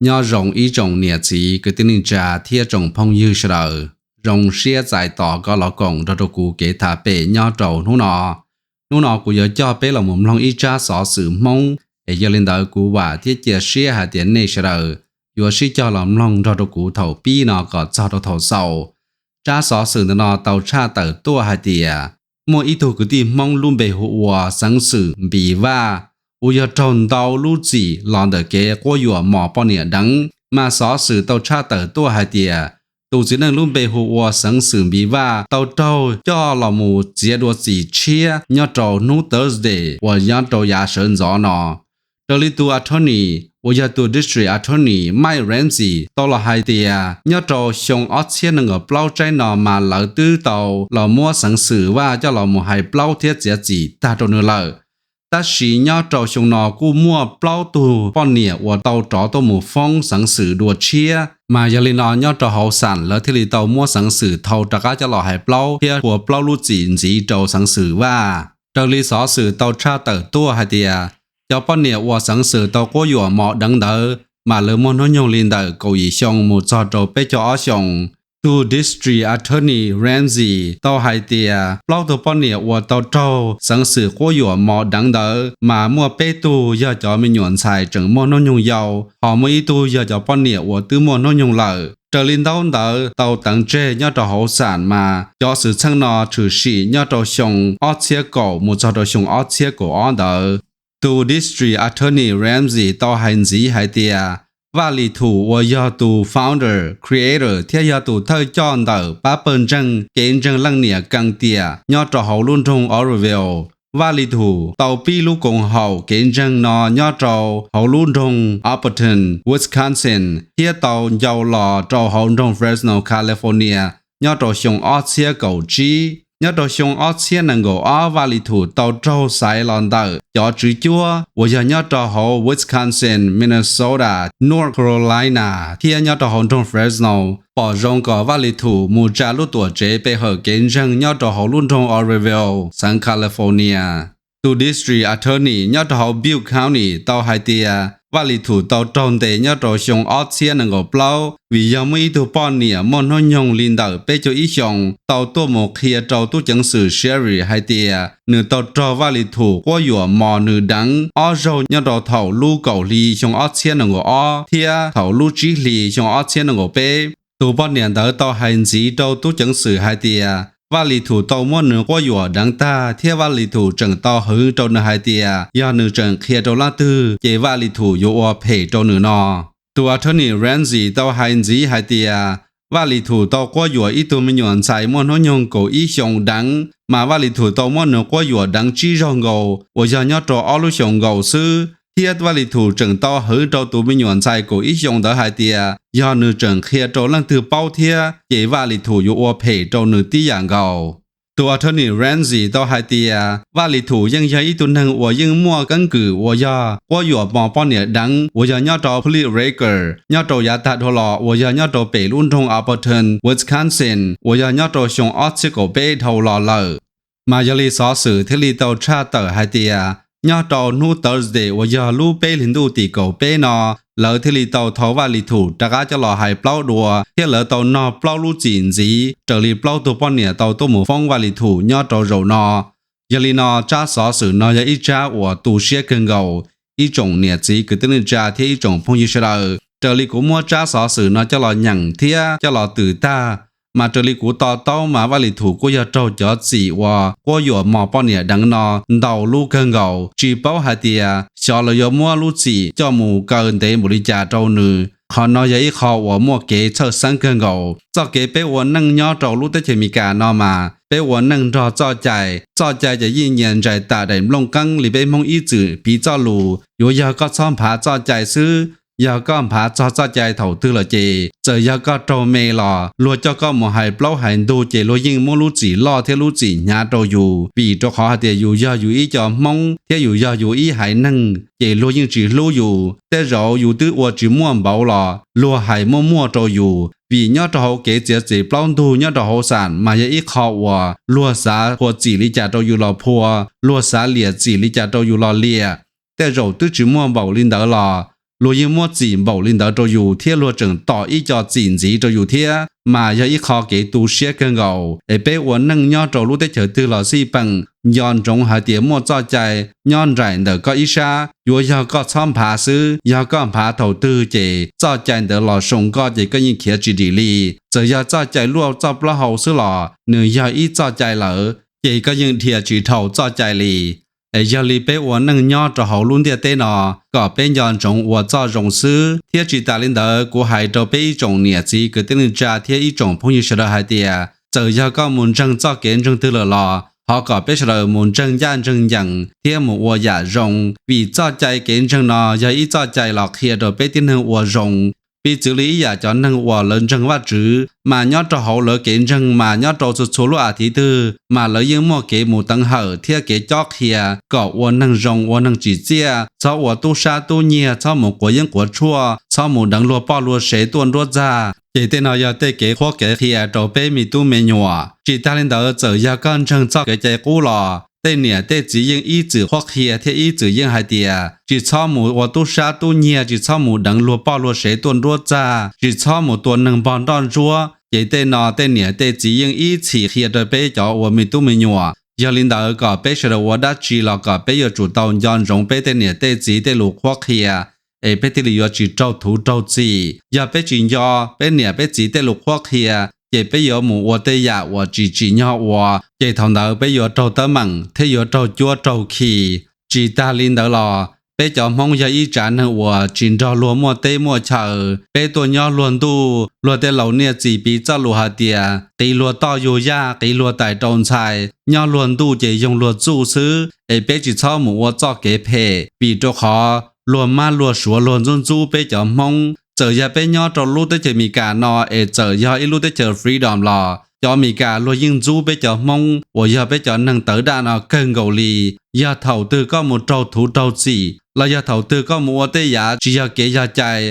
Nyob zoo ib tsoom niam txiv kwv tij neej tsa thiab tsoom phooj ywg sawv daws, zoo siab txais tos koj los koom nrog rau kuv kev tham pem nyob rau hnub no. Hnub no kuv yuav coj peb los mus mloog ib tsab xov xwm Hmoob, es yog li ntawd kuv vam thiab cia siab hais tias nej sawv daws yuav sib cog los mloog nrog rau kuv thaum pib no kom txog rau thaum xaus. Tsab xov xwm ntawm no tau tshaj tawm tuaj hais tias muaj ib tug kwv tij Hmoob lub npe hu ua Xeev Xwm Npis Vaj, uas yog raug ntau lub txim los ntawm kev quab yuam mos poj niam deev. Mas xov xwm tau tshaj tawm tuaj hais tias tus txiv neej lub npe hu ua Xeev Xwm Npis Vaj tau raug coj los mus txiav dua txim tshiab nyob rau hnub Thursday uas nyob rau yav sawv ntxov no. Raws li tus attorney uas yog tus District Attorney Mike Ramsey tau los hais tias nyob rau xyoo ob txhiab nees nkaum plaub tsaib no mas lawv twb tau los muab Xeev Xwm Vaj coj los mus hais plaub thiab txiav txim tag rau nws lawm. Tab sis nyob rau xyoo no kuj muaj plaub tug poj niam uas tau rov tuaj mus foob Xeev Xwm dua tshiab, mas yog li no nyob rau hauv xam lawv thiaj li tau muab Xeev Xwm thau rov qab coj los hais plaub thiab ua plaub lub txim ntxiv rau Xeev Xwm Vaj. Raws li xov xwm tau tshaj tawm tuaj hais tias cov poj niam uas Xeev Xwm tau quab yuam mos deev ntawd mas lawv muaj hnub nyoog li ntawm kaum yim xyoo mus txog rau peb caug ob xyoos. Tus District Attorney Ramsey tau hais tias plaub tug poj niam uas tau raug Xeev Xwm quab yuam mos deev ntawd mas muaj peb tug yog cov me nyuam ntxhais tseem muaj hnub nyoog yau, ho muaj ib tug yog cov poj niam uas twb muaj hnub nyoog lawm. Raws li ntaub ntawv tau teev tseg nyob rau hauv xam mas cov xwm txheej no tshwm sim nyob rau xyoo ob txhiab kaum mus txog rau xyoo ob txhiab kaum ob ntawd. Tus District Attorney Ramsey tau hais ntxiv hais tias Vaj Lis Thum uas yog tus founder, creator thiab yog tus thawj coj ntawm pab pawg ntseeg kev ntseeg leej niam kees tiam nyob rau hauv lub nroog Oroville. Vaj Lis Thum tau pib lub koom haum kev ntseeg no nyob rau hauv lub nroog Alberton, Wisconsin thiab tau ncau los rau hauv nroog Fresno, California nyob rau xyoo ob txhiab kaum tsib. Nyob rau xyoo ob txhiab nees nkaum ob Vaj Lis Thum tau raug xaiv los ntawm cov tswv cuab uas yog nyob rau hauv Wisconsin, Minnesota, North Carolina thiab nyob rau hauv nroog Fresno pom zoo kom Vaj Lis Thum mus tsa lub tuam tsev pe hawm kev ntseeg nyob rau hauv lub nroog Oroville, xeev California. Tus District Attorney nyob rau hauv Butte County tau hais tias Vaj Lis Thum tau raug ntes nyob rau xyoo ob txhiab nees nkaum plaub vim yog muaj ib tug poj niam muaj hnub nyoog li ntawm peb caug ib xyoos tau tuaj mus qhia rau tub ceev xwm sheriff hais tias nws tau raug Vaj Lis Thum quab yuam mos nws deev ob zaug nyob rau thaum lub kaum hli xyoo ob txhiab nees nkaum ob thiab thaum lub tsib hli xyoo ob txhiab nees nkaum peb. Tus poj niam ntawd tau hais ntxiv rau tub ceev xwm hais tias Vaj Lis Thum tau muab nws quab yuam deev tag thiab Vaj Lis Thum tseem tau hwv rau nws hais tias yog nws tseem qhia rau leej twg ces Vaj Lis Thum yuav ua phem rau nws no. Tus Attorney Ramsey tau hais ntxiv hais tias Vaj Lis Thum tau quab yuam ib tug me nyuam ntxhais muaj hnub nyoog kaum ib xyoos deev, mas Vaj Lis Thum tau muab nws quab yuam deev tsib zaug nkaus uas yog nyob rau ob lub xyoos nkaus xwb, thiab Vaj Lis Thum tseem tau hwv rau tus me nyuam ntxhais kaum ib xyoos ntawd hais tias yog nws tseem qhia rau leej twg paub thiab ces Vaj Lis Thum yuav ua phem rau nws tib yam nkaus. Tus Attorney Ramsey tau hais tias Vaj Lis Thum yeej yog ib tug neeg uas yeej muaj keeb kwm uas yog quab yuam mos poj niam deev uas yog nyob rau Police Record nyob rau yav tag dhau los uas yog nyob rau pem lub nroog Alberton, Wisconsin uas yog nyob rau xyoo ob txhiab kaum peb dhau los lawm. Mas yog li xov xwm thiaj li tau tshaj tawm hais tias nyob rau hnub Thursday uas yog lub peb hlis ntuj tim kaum peb no, lawv thiaj li tau thau Vaj Lis Thum rov qab coj los hais plaub dua thiab lawv tau nog plaub lub txim ntxiv raws li plaub tug poj niam tau tuaj mus foob Vaj Lis Thum nyob rau zaum no. Yog li no tsab xov xwm no yog ib tsab uas tu siab kawg nkaus ib tsoom niam txiv kwv tij neej tsa thiab ib tsoom phooj ywg sawv daws. Raws li kuv muab tsab xov xwm no coj los nyeem thiab coj los twm tag, mas raws li kuv to taub mas Vaj Lis Thum kuj yog raug cov txim uas quab yuam mos poj niam deev no ntau lub kawg nkaus, tsis paub hais tias xyov lawv yuav muab lub txim coj mus kaw ntev npaum li cas rau nws. Qhov no yog ib qho uas muaj kev txhawj xeeb kawg nkaus. Txoj kev peb ua neej nyob rau lub teb chaws Amelikas no mas peb ua neej nrog txoj cai, txoj cai ces yeej nyias ntsais tam daim nplooj qeeb li peb Hmoob ib txwm piv txoj lus, yuav yog koj txhob nphav txoj cai xwb, yog koj nphav txog txoj cai thaum twg lawm ces txawm yog koj raug me los luag coj koj mus hais plaub hais ntug ces luag yeej muab lub txim loj thiab lub txim hnyav rau yus, vim rau qhov hais tias yus yog yus ib co Hmoob thiab yus yog yus ib haiv neeg ces luag yeej tsis hlub yus. Tej zaum yus twb ua tsis muaj npaum los luag hais muaj muaj rau yus, vim nyob rau hauv kev txiav txim plaub ntug nyob rau hauv xam mas yog ib qho uas luag xav phua txim li cas rau yus los phua, luag xav liam txim li cas rau yus los liam. Tej zaum twb tsis muaj npaum li ntawd los luag yeej muab txim npaum li ntawd rau yus thiab luag tseem tom ib co txim ntxiv rau yus thiab, mas yog ib qho kev tu siab kawg nkaus. Es peb ua neej nyob rau lub teb chaws twg los xij peem, nco ntsoov hais tias muaj txoj cai nyob nraim ntawm koj ib sab, yuav yog koj txhob nphav xwb. Yog koj nphav thaum twg ces txoj cai ntawd los zoo koj ces koj yeej khiav tsis dim li. Txawm yog txoj cai luaj txoj plaub hau xwb los nws yog ib txoj cai lawm, ces koj yeej dhia tsis dhau txoj cai li. Es yog li peb ua neej nyob rau hauv lub ntiaj teb no, kom peb nco ntsoov ua txoj zoo xwb. Thiab tsis tas li ntawd, kuv hais rau peb ib tsoom niam txiv kwv tij neej tsa thiab ib tsoom phooj ywg sawv daws hais tias, txawm yog koj mus ntseeg txoj kev ntseeg twg lawm los thov kom peb sawv daws mus ntseeg ncaj ntseeg ncees thiab mus ua yam zoo, vim txoj cai kev ntseeg no yog ib txoj cai los qhia rau peb tib neeg ua zoo. Piv txwv li ib yam cov neeg uas lawv ntseeg Vajtswv, mas nyob rau hauv lawv kev ntseeg mas nyob rau txhua txhua lub as thiv twg mas lawv yeej muaj kev mus teev hawm thiab kev cob qhia kom ua neeg zoo ua neeg tsim txiaj, txhob ua tub sab tub nyiag, txhob mus quav yeeb quav tshuaj, txhob mus deev luag poj luag sev tuaj nruab txag. Ces tej no yog tej kev qhuab kev qhia rau peb me tub me nyuam. Tsis tas li ntawd, txawm yog koj ntseeg txoj kev cai qub los tej niam tej txiv yeej ib txwm qhuab qhia thiab ib txwm yeej hais tias tsis txhob mus ua tub sab tub nyiag, tsis txhob mus deev luag poj luag sev tuaj nruab txag, tsis txhob mus tua neeg npog nroj ntsuab. Ces tej no tej niam tej txiv yeej ib txhis qhia rau peb cov ua me tub me nyuam. Yog li ntawd, kom peb sawv daws ua dab tsi los kom peb yuav tsum tau nco ntsoov peb tej niam tej txiv tej lus qhuab qhia, es peb thiaj li yuav tsis raug thuv raug txim. Yog peb tsis nco peb niam peb txiv tej lus qhuab qhia, ces peb yuav mus ua tej yam uas tsis tsim nyog ua, ces thaum ntawd peb yuav raug teeb meem thiab yuav raug cuab raug khi. Tsis tas li ntawd los, peb cov Hmoob yog ib tsav neeg uas tsis nrog luag muaj teb muaj chaw. Peb tuaj nyob luag ntuj, luag tej laus niaj txiv piv txoj lus hais tias qiv luag toj yug yaj, qiv luag tais rau ntxhais. Nyob luag ntuj ces yoog luag txuj xwb, es peb tsis txhob mus ua txoj kev phem, vim rau qhov luag mab luag suav luag ntxub ntxub peb cov Hmoob. Txawm yog peb nyob rau lub teb chaws Amelikas no es txawm yog ib lub teb chaws freedom los cov Amelikas luag yeej ntxub peb cov Hmoob uas yog peb cov neeg tawv daj no kawg nkaus li. Yog thaum twg koj mus raug thuv raug txim los yog thaum twg koj mus ua tej yam tsis yog kev yog cai,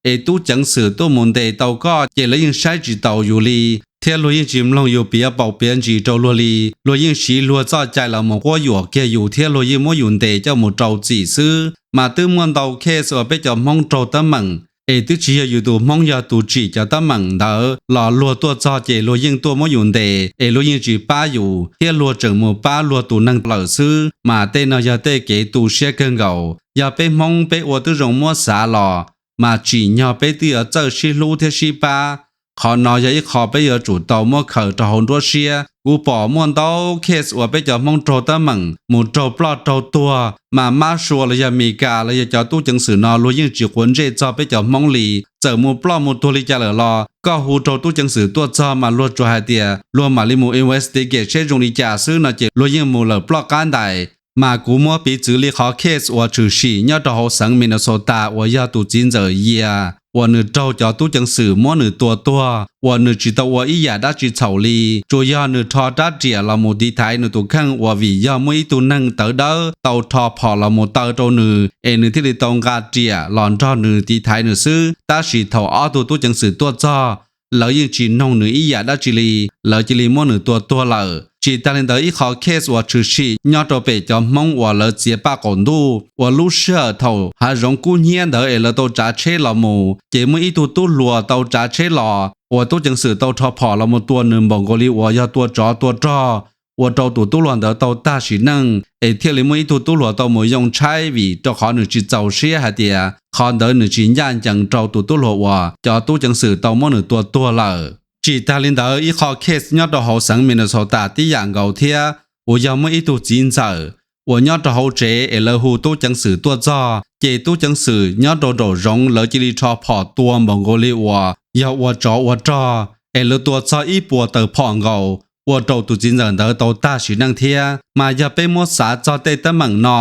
es tub ceev xwm tuaj mus ntes tau koj ces lawv yeej saib tsis taus yus li, thiab luag yeej tsis mloog yus piav paus piav ntsis rau luag li. Luag yeej siv luag txoj cai los mus quab yuam kiag yus thiab luag yeej muab yus ntes coj mus rau txim xwb. Mas twb muaj ntau case uas peb cov Hmoob raug teeb meem, es twb tsis yog yus tus Hmoob yog tus tsim cov teeb meem ntawd los luag tuaj txog ces luag yeej tuaj muab yus ntes, es luag yeej tsis pab yus thiab luag tseem mus pab luag tus neeg lawm xwb. Mas tej no yog tej kev tu siab kawg nkaus. Yog peb Hmoob peb ua twb zoo muab xav los, mas tsim nyog peb twb yuav txawj sib hlub thiab sib pab. Qhov no yog ib qho peb yuav tsum tau muab khaws rau hauv nruab siab. Kuv pom muaj ntau case uas peb cov Hmoob raug teeb meem mus raug ploj raug tuag, mas mab sua los yog Amelikas los yog cov tub ceev xwm no luag yeej tsis quav ntsej txog peb cov Hmoob li. Txawm mus ploj mus tuag li cas lawm los koj hu rau tub ceev xwm tuaj txog mas luag tsuas hais tias luag mam li mus investigate seb zoo li cas xwb no ces luag yeej mus lawm ploj qab ntais. Mas kuv muab piv txwv li qhov case uas tshwm sim nyob rau hauv xeev Minnesota uas yog tus txiv ntxawm Yias uas nws raug cov tub ceev xwm muab nws tua tuag uas nws tsis tau ua ib yam dab tsi txhaum li, tsuas yog nws rho rab riam los mus tiv thaiv nws tus kheej uas vim yog muaj ib tug neeg tawv dawb tau rho phom los mus taw rau nws es nws thiaj li tau nqa riam los nrog nws tiv thaiv nws xwb. Tab sis thaum ob tug tub ceev xwm tuaj txog, lawv yeej tsis noog nws ib yam dab tsi li, lawv cia li muab nws tua tuag lawm. Tsis tas li ntawd, ib qho case uas tshwm sim nyob rau pem cov Hmoob uas lawv txiav paj qaum ntuj uas lub sij hawm thaum hav zoov kub hnyiab ntawd es lawv tau tsav tsheb los mus, ces muaj ib tug tub hluas tau tsav tsheb los uas tub ceev xwm tau rho phom los mus tua nws npaum nkaus li uas yog tua tsov tua rog, ua rau tus tub hluas ntawd tau tag sim neej, es thiaj li muaj ib tug tub hluas tau mus yoo tshaib vim rau qhov nws tsis txaus siab hais tias qhov ntawd nws tsis ncaj ncees rau tus tub hluas uas cov tub ceev xwm tau muab nws tua tuag lawm. Tsis tas li ntawd, ib qho case nyob rau hauv xeev Minnesota tib yam nkaus thiab, uas yog muaj ib tug txiv ntxawm uas nyob rau hauv tsev es lawv hu tub ceev xwm tuaj txog, ces tub ceev xwm nyob rau nraum zoov lawv cia li rho phom tua npaum nkaus li uas yog ua tsov ua rog, es lawv tua txog ib puas tawm phom nkaus, ua rau tus txiv ntxawm ntawd tau tag sim neej thiab. Mas yog peb muab xav txog tej teeb meem no,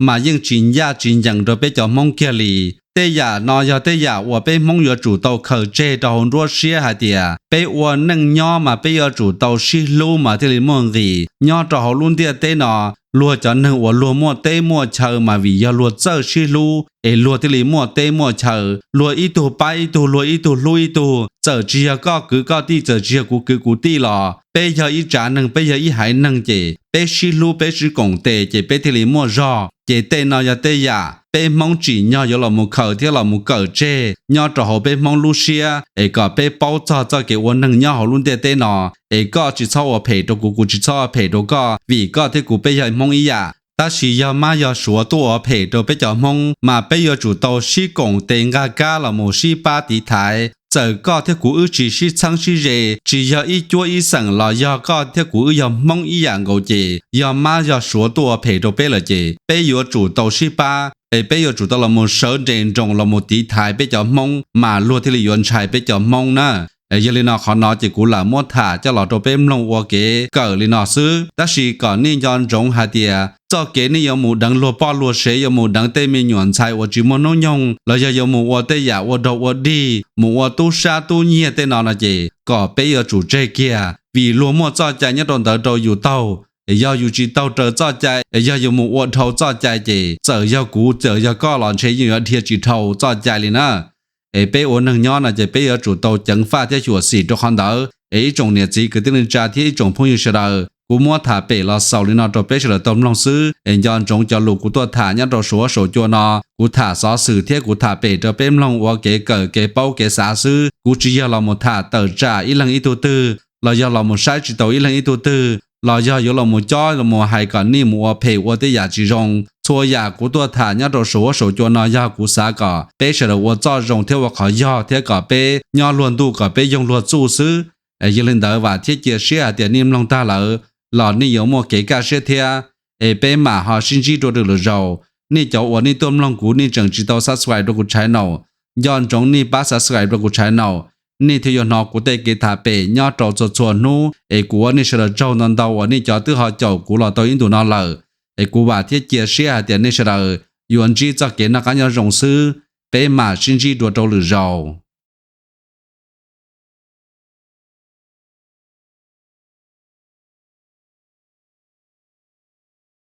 mas yeej tsis ncaj tsis ncees rau peb cov Hmoob kiag li. Tej yam no yog tej yam uas peb Hmoob yuav tsum tau khaws tseg rau hauv nruab siab hais tias peb ua neej nyob mas peb yuav tsum tau sib hlub mas thiaj li muaj nqis. Nyob rau hauv lub ntiaj teb no, luag cov neeg uas luag muaj teb muaj chaw mas vim yog luag txawj sib hlub es luag thiaj li muaj teb muaj chaw. Luag ib tug pab ib tug, luag ib tug hlub ib tug, txawm tsis yog koj kwv koj tij, txawm tsis yog kuv kwv kuv tij los peb yog ib tsav neeg, peb yog ib haiv neeg ces peb sib hlub peb sib koom tes ces peb thiaj li muaj zog. Ces tej no yog tej yam peb Hmoob tsim nyog yuav los mus khaws thiab los mus kawm tseg nyob rau hauv peb Hmoob lub siab es kom peb paub txog txoj kev ua neeg nyob hauv lub ntiaj teb no. Es koj tsis txhob ua phem rau kuv, kuv tsis txhob ua phem rau koj, vim koj thiab kuv peb yog Hmoob ib yam. Tab sis yog mab yog suav tuaj ua phem rau peb cov Hmoob mas peb yuav tsum tau sib koom tes nqaj kab los mus sib pab tiv thaiv. Txawm koj thiab kuv wb tsis sib txheeb sib ze, tsis yog ib cuab ib xeem los yog koj thiab kuv wb yog Hmoob ib yam nkaus ces yog mab yog suav tuaj ua phem rau peb lawm ces peb yuav tsum tau sib pab es peb yuav tsum tau los mus sawv nres nroos los mus tiv thaiv peb cov Hmoob mas luag thiaj li yuav ntshai peb cov Hmoob na. Yog li no qhov no ces kuv lam muab tham coj los rau peb mloog ua kev kawm li no xwb, tab sis kom nej nco ntsoov hais tias txoj kev nej yuav mus deev luag poj luag sev, yuav mus deev tej me nyuam ntxhais uas tsis muaj hnub nyoog los yog yuav mus ua tej yam ua dog ua dig, mus ua tub sab tub nyiag tej no no ces kom peb yuav tsum tseg kiag, vim luag muaj txoj cai nyob rau ntawd rau yus taug. Yog yus tsis taug raws txoj cai, yog yus mus ua dhau txoj cai ces txawm yog kuv txawm yog koj los ntshe yeej yuav dhia tsis dhau txoj cai li na. Es peb ua neeg nyob no ces peb yuav tsum tau ceev faj thiab xyuam xim rau qhov ntawd. Es ib tsoom niam txiv kwv tij neej tsa thiab ib tsoom phooj ywg sawv daws, kuv muab tham pem los xaus li no rau peb sawv daws tau mloog xwb. Es nco ntsoov cov lus kuv tuaj tham nyob rau saum huab saum cua no, kuv tham xov xwm thiab kuv tham pem rau peb mloog ua kev kawm kev paub kev xav xwb. Kuv tsis yog los mus tham tawm tsam ib leeg ib tug twg los yog los mus saib tsis taus ib leeg ib tug twg los yog yuav los mus cob los mus hais kom nej mus ua phem ua tej yam tsis zoo. Txhua yam kuv tuaj tham nyob rau saum huab saum cua no yog kuv xav kom peb sawv daws ua txoj zoo thiab ua qhov yog thiab kom peb nyob luag ntuj kom peb yoog luag txuj xwb. Yog li ntawd vam thiab cia siab hais tias nej mloog tag lawm los nej yuav muaj kev kaj siab thiab. Es peb mam ho sib ntsib dua rau lwm zaus. Nej cov uas nej tuaj mloog kuv nej tseem tsis tau subscribe rau kuv channel, nco ntsoov nej pab subscribe rau kuv channel, nej thiaj yuav hnov kuv tej kev tham pem nyob rau txhua txhua hnub. Es kuv ua nej sawv daws tsaug ntau ntau uas nej cov twb ho caum kuv los tau ib ntus no lawm. Es kuv vam thiab cia siab hais tias nej sawv daws yuav ntsib txoj kev noj qab nyob zoo xwb. Peb mam sib ntsib dua rau lwm zaus.